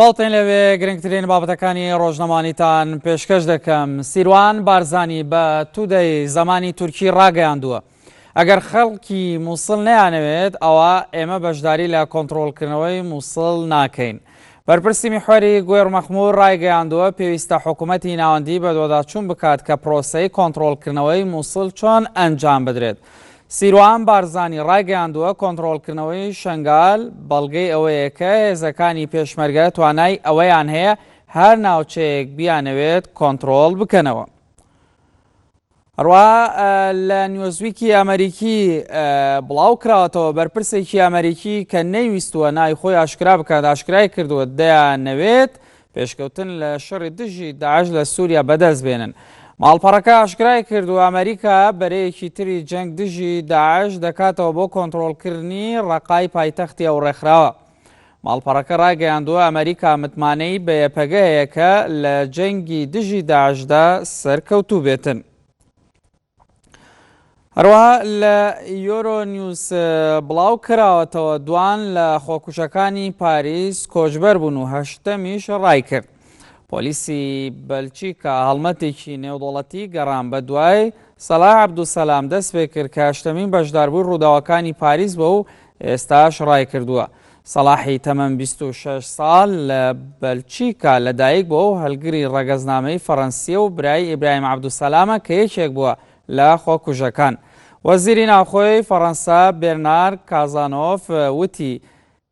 سڵاوتان لەوێ گرنگترین بابەتەکانی ڕۆژنەمانیتان پێشکەش دەکەم سیروان بارزانی بە تودەی زمانی تورکی ڕاگەیاندووە ئەگەر خەڵکی مووسڵ نەیانەوێت ئەوە ئێمە بەشداری لە کۆنتڕۆڵکردنەوەی مووسڵ ناکەین. بەرپرسی میحوەری گوێڕ مەخموور ڕایگەیاندووە پێویستە حکوومەتی ناوەندی بەدواداچوون بکات کە پرۆسەی کۆنتڕۆڵکردنەوەی مووسڵ چۆن ئەنجام بدرێت. سیروان بارزانی ڕایگەیاندووە، کۆنتڕۆڵکردنەوەی شەنگال بەڵگەی ئەوەیە کە هێزەکانی پێشمەرگە توانای ئەوەیان هەیە هەر ناوچەیەک بیانەوێت کۆنتڕۆڵ بکەنەوە. هەروەها لە نیوزویکی ئەمریکی بڵاو کراوەتەوە بەرپرسێکی ئەمریکی کە نەیویستووە ناوی خۆی ئاشکرا بکات ئاشکرای کردووە دەیانەوێت پێشکەوتن لە شەڕی دژی داعش لە سووریا بەدەست بێنن. ماڵپەڕەکە ئاشکرای کردووە ئەمریکا بەرەیەکی تری جەنگ دژی داعش دەکاتەوە بۆ کۆنتڕۆڵکردنی ڕەقای پایتەختی ئەو ڕێکخراوە. ماڵپەڕەکە ڕایگەیاندووە ئەمریکا متمانەی بە یەپەگە هەیە کە لە جەنگی دژی داعشدا سەرکەوتوو بێتن. هەروەها لە یۆرۆ نیوز بڵاو کراوەتەوە دوان لە خۆکوژەکانی پاریس کۆچبەر بوون و هەشتەمیش ڕایکرد. پۆلیسی بەلچیکا هەڵمەتێکی نێودەوڵەتی گەڕان بە دوای سەلاح عەبدولسەلام دەست پێکرد کە هەشتەمین بەشداربووی ڕووداوەکانی پاریس بووە و ئێستاش ڕایکردووە. سەڵاحی تەمەن 26 ساڵ لە بەلچیکا لەدایک بووە و هەڵگری ڕەگەزنامەی فەڕەنسییە و برای ئیبراهیم عەبدولسەلامە کە یەکێک بووە لە خۆکوژەکان. وەزیری ناوخۆی فەڕەنسا بێرنار کازانۆف وتی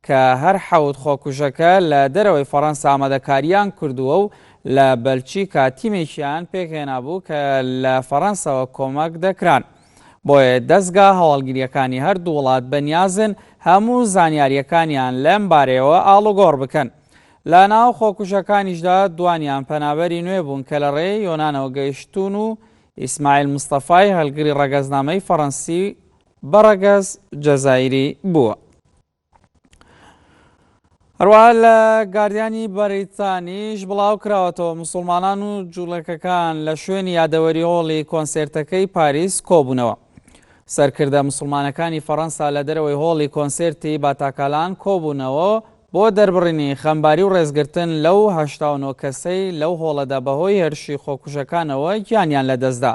کە هەر حەوت خۆکوژەکە لە دەرەوەی فەڕەنسا ئامادەکارییان کردووە و لە بەلچیکا تیمێکیان پێکهێنابوو کە لە فەڕەنسەوە کۆمەک دەکران. بۆیە دەزگا هەواڵگرییەکانی هەردوو وڵات بەنیازن هەموو زانیارییەکانیان لەم بارەیەوە ئاڵوگۆڕ بکەن. لە ناو خۆکوژەکانیشدا دوانیان پەنابەری نوێ بوون کە لە ڕێی یۆنانەوە گەیشتوون و ئیسماعیل مستەفای هەڵگری ڕەگەزنامەی فەڕەنسی بە ڕەگەز جەزائیری بووە. هەروەها لە گاردیانی بەریتانیش بڵاوکراوەتەوە مسوڵمانان و جوڵەکەکان لە شوێنی یادەوەری هۆڵی کۆنسێرتەکەی پاریس کۆبوونەوە. سەرکردە مسوڵمانەکانی فەڕەنسا لە دەرەوەی هۆڵی کۆنسێرتی باتاکالان کۆبوونەوە بۆ دەربڕینی خەمباری و ڕێزگرتن لەو 89 کەسەی لەو هۆڵەدا بەهۆی هێرشی خۆکوژەکانەوە گیانیان لەدەستدا.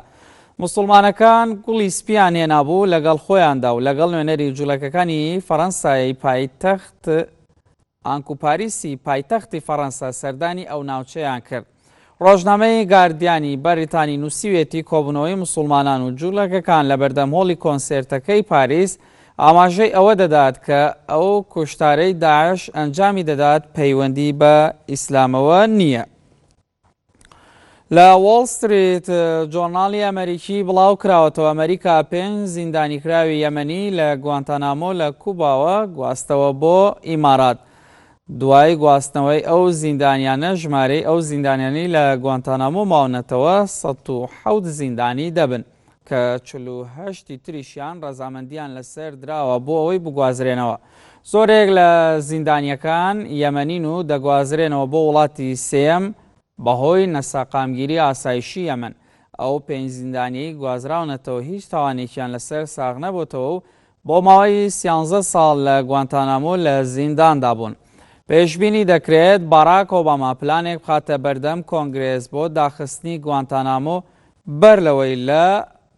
موسڵمانەکان گوڵی سپییان هێنابوو لەگەڵ خۆیاندا و لەگەڵ نوێنەری جولەکەکانی فەڕەنسای پایتەخت ئانکو پاریسی پایتەختی فەڕەنسا سەردانی ئەو ناوچەیان کرد. ڕۆژنامەی گاردیانی بەریتانی نووسیویەتی کۆبوونەوەی موسڵمانان و جولەکەکان لەبەردەم هۆڵی کۆنسێرتەکەی پاریس ئاماژەی ئەوە دەدات کە ئەو کوشتارەی داعش ئەنجامی دەدات پەیوەندی بە ئیسلامەوە نییە. لە وۆڵ ستریت جۆرناڵی ئەمەریکی بڵاو کراوەتەوە، ئەمەریکا پێنج زیندانیکراوی یەمەنی لە گوانتانامۆ لە کوباوە گواستەوە بۆ ئیمارات. دوای گواستنەوەی ئەو زیندانیانە ژمارەی ئەو زیندانیانەی لە گوانتانامۆ ماونەتەوە 107 زیندانی دەبن کە 48 ی تریشیان ڕەزامەندیان لەسەر دراوە بۆ ئەوەی بگوازرێنەوە. زۆرێک لە زیندانییەکان یەمەنین و دەگوازرێنەوە بۆ وڵاتی سێیەم بەهۆی نەسەقامگیری ئاسایشی یەمەن. ئەو پێنج زیندانییەی گوازراونەتەوە هیچ تاوانێکیان لەسەر ساغنەبۆتەوە و بۆ ماوەی سیانزە ساڵ لە گوانتانامۆ لە زینداندا بوون. پێشبینی دەکرێت باراک ئۆباما پلانێک بخاتە بەردەم کۆنگرێس بۆ داخستنی گوانتانامۆ بەر لەوەی لە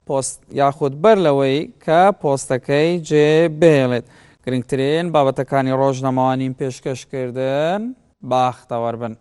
پۆست یاخود بەر لەوەی کە پۆستەکەی جێ بهێڵێت. گرنگترین بابەتەکانی ڕۆژنامەوانیم پێشکەش کردن، باختەوەر بن.